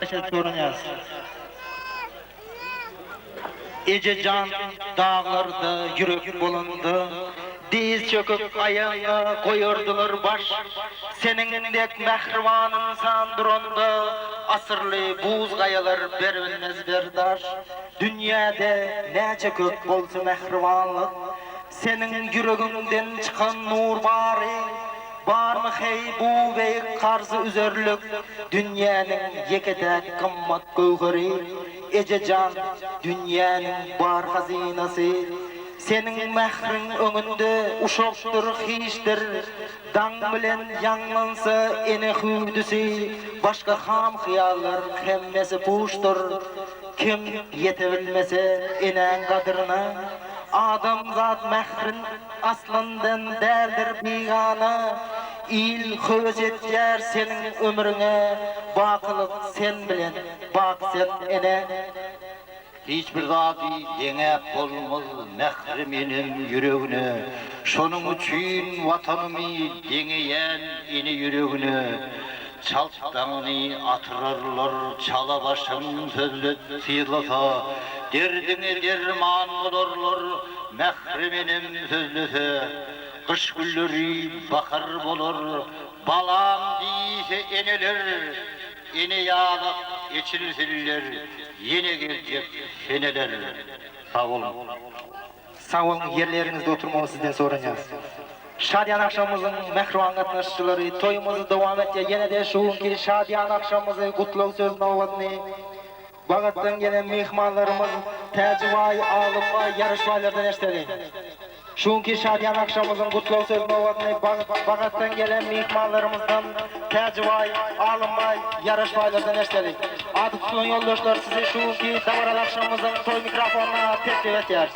haýyş edip soranýarys. Eje jan daglarda ýürek bolanda, Dyz çöküp aýagňa goýardylar baş. Seniň dek mähriban ynsan duranda, Asyrly buz gaýalar berbilmez berdaş. Dünýäde näçe köp bolsa mähribanlyk, Seniň ýüregiňden çykan nur bary, Barmy heý bu beýik karzy üzerlik, Dünýäniň ýeke-täk gymmat göwheri, Eje jan, dünýäniň bar hazynasy. Seniň mähriň öňünde uşakdyr, hiçdir, Daň bilen ýaňlansa ene hüwdüsi, Başga ham-hyýallar hemmesi puşdur. Kim ýetebilmese enäň gadryna, Adamzat mährin aslyndan däldir bigana. Il höwes etýär seniň ömrüňe, Bakylyk sen bilen, bak sen ene. Hiç bir zady deňäp bolmaz mährem enem ýüregine, Şonuň üçin Watanymy deňeýän ene ýüregine. Çalt daňyny atyrarlar, çala başyň sözlet syzlasa, Derdiňe derman bolarlar, mährem enem sözlese. Gyş günleri bahar bolar, balam diýse eneler, Ene ýalak eçilsinler, ýene geljek seneler. Sag boluň. Sag boluň ýerleriňizde oturmagy sizden soranýas. Şadyýan agşamymyzyň mähriban gatnaşyjylary toýumyzy dowam etýär ýenede şu günki şadyýan agşamymyzy gutlag söz nobatyny Bagatdan gelen myhmanlarymyz Täjibaý, Alymbaý, Ýaraşbaýlardan eşdeli. Şu günki şadyýan agşamymyzyň gutlag söz nobatyny Bagatdan gelen myhmanlarymyzdan Täjibaý, Alymbaý, Ýaraşbaýlardan eşdeli. Ady tutulan ýoldaşlar sizi şu günki dabaraly agşamymyzyň toý mikrofonyna teklip etýäris.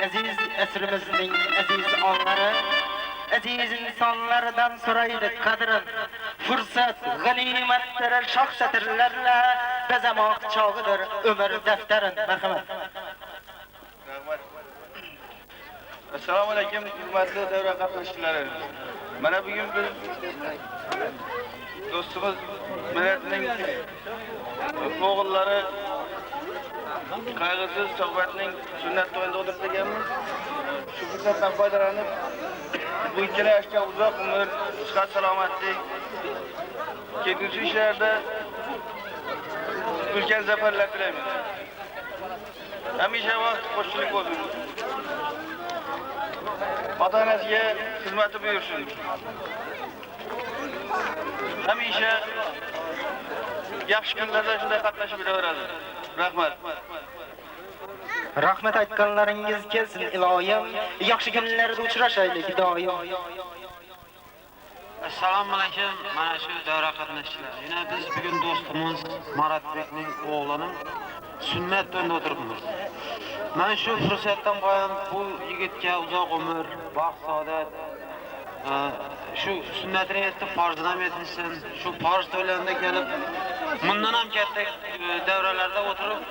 Eziz esrimizniň eziz anlary, Eziz insanlardan soraýlyk gadyryn. Fursat ganymatdyr şah setirlerle Bezemak çagydyr ömür defterin. Merhamet. Rahmat. Essalamu aleýkum hürmetli döwre gatnaşyjylary. Mana bu gün biz dostumyz Meretniň ogullary Kaýgysyz Söhbetniň sünnet toýunda oturyp ekenmiz. Şu pursatdan paýdalanyp bu ikkala ýaşka uzak ömür, sıhhat salamatlyk, kelgüsi işlerde ülken zaferler dileýmiz. Hemişe wagt hoşçulyk bolsun. Ata-enesiye hizmeti buýursun. Hemişe ýagşy günlerde şunday gatnaşyp ýürewereli. Rahmat. Rahmet aýtganlaryňyz gelsin iloýym, Ýagşy günlerde uçraşaýly doýum. Essalamualeýkum mana şu döwre gatnaşyjylar. Ine biz bu gün dostumyz Maratbekniň oglunyň sünnet toýunda oturypmyz. Men şu pursatdan paýlanyp bu ýigitge uzak ömür, bagt saadat, şu sünnetini etdi parzynam etilsin. Şu parz toýlarynda gelip mundanam ketde döwrelerde oturyp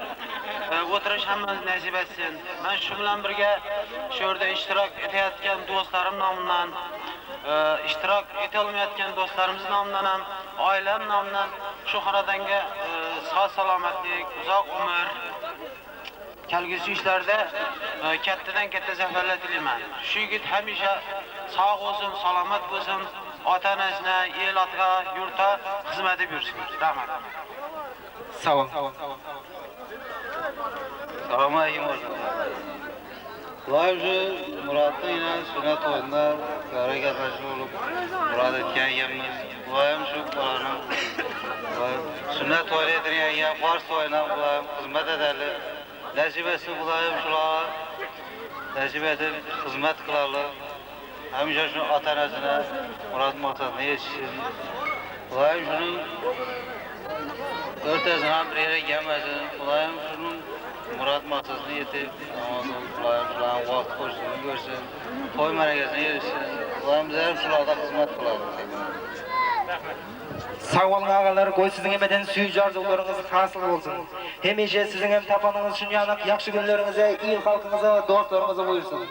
oturyş hemmämize nesip etsin. Men şu bilen birge şu ýerde iştirak eteýatken dostlarym namyndan Iştirak etalmaýatgan dostlarymyz namyndanam, aýlam namyndan şu hanadanga sag-salamatlyk, uzak ömür, kelgüsi işlerde ketdeden-ketde zaferler dileýmen. Şu ýigit hemişe sag bolsun, salamat bolsun, ata-enesine, il-atga, ýurta hyzmat edip ýürsün. Rahmat. Sag boluň. Salam aleýkum hormatly. Hudaý şu Myratly ine sünnet toýunda gara gataşy bolup myrat etýän ekenmiz. Hudaýym şu bolanyň sünnet toýuny edinýän eken, farz toýuna Hudaýym hyzmat ederli. Nesip etsin Hudaýym şulara nesip edip hyzmat kylarly. Hemişe şu ata-enesine murat-maksadyna ýetişsin. Hudaýym şunuň örtesini hem bir ýere gelmesin. Hudaýym şunuň murat-maksadyna ýetip, ondan soň Hudaýym şularyň wagty-hoşlugyny görsün. Toý merekesine ýetişsin. Hudaýym bize hem şularda hyzmat kylasyn. Sag boluň agalar goý siziň hem eden süýji arzuwlaryňyz hasyl bolsun. Hemişe siziň hem tapanyňyz şunýanak ýagşy günleriňize il halkyňyza dostlaryňyza buýursun.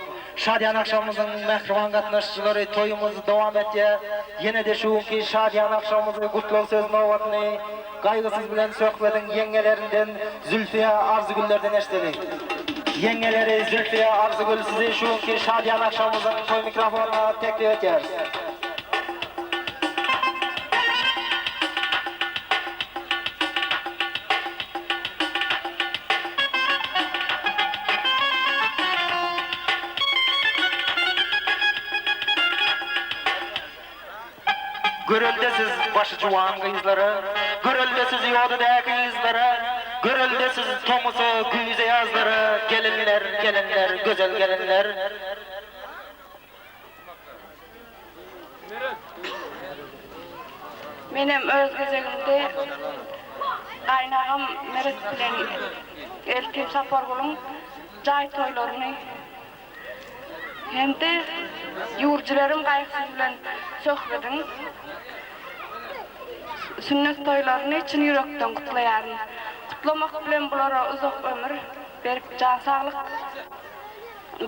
Şadyýan agşamymyzyň mähriban gatnaşyjylary toýumyz dowam etýär. Ýene-de şu günki şadyýan agşamymyzy gutlag söz nobatyny Gaýgysyz bilen söhbediň ýeňňelerinden Zülfiýa Arzygüllerden eşideli. Ýeňňeleri Zülfiýa Arzygül sizi şu günki şadyýan agşamymyzyň toý mikrofonyna teklip etýäris. Görelde siz başy juwan gyzlara, Görelde siz ýodadäki yzlara, Görelde siz tomusa, güýze ýazlara, Gelinler, gelinler, gözel gelinler. Menem öz gezegimde gaýynagam Meret bilen eltim Sapargulyň jaý toýlaryny hem-de ýüwürjilerim Gaýgysyz bilen Söhbediň sünnet toýlaryny çyn ýürekden gutlaýaryn. Gutlamak bilen bulara uzak ömür, berk jan saglyk,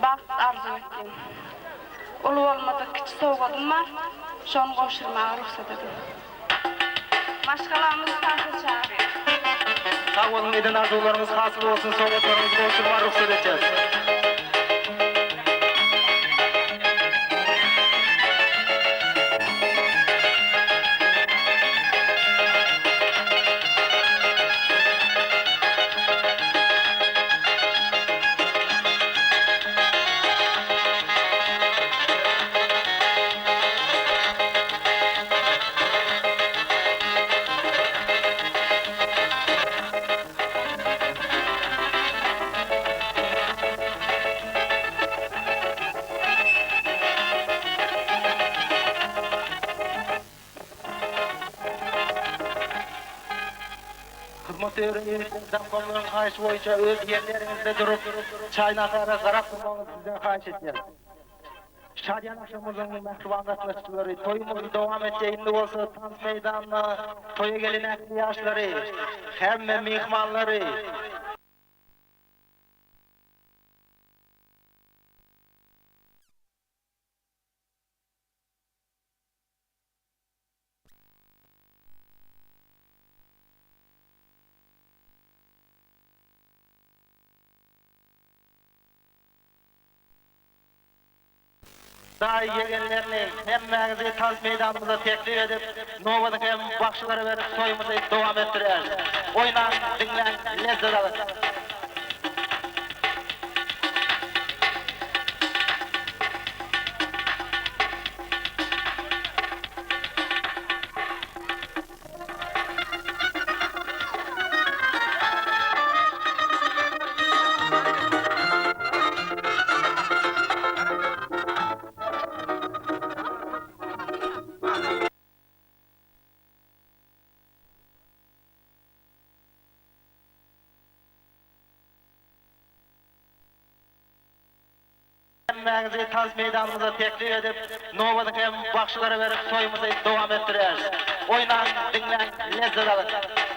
bagt arzuw etýän. Uly bolmadyk kiçi sowgadym bar, şony gowşurmaga rugsat ediň. Maşgalamyzy tansa çagyrýar. Sag boluň eden arzuwlaryňyz hasyl bolsun sowgatlaryňyzy gowşurmaga rugsat etýäs. Hyzmat döwrüni zamkomlaryň haýyşy boýunça öz ýerleriňizde durup, çaý-nahara garap durmagyňyzy sizden haýyş edýäris. Şadyýan agşamymyzyň mähriban gatnaşyjylary, toýumyzy dowam etjek indi bolsa tans meýdanyna toýa gelen ähli ýaşlary, hemme myhmanlary, Daýy ýegenlerini hemmäňizi tans meýdanymyza teklip edip, nobady hem bagşylara berip toýumyzy dowam etdirýäris. Oýnaň, diňläň, lezzet alyň! Hemmäňizi tans meýdanymyza teklip edip, nobady hem bagşylara berip toýumyzy dowam etdirýäris. Oýnaň, diňläň, lezzet alyň!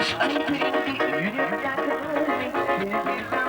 Yşkyň perisi ýürekdäki nury.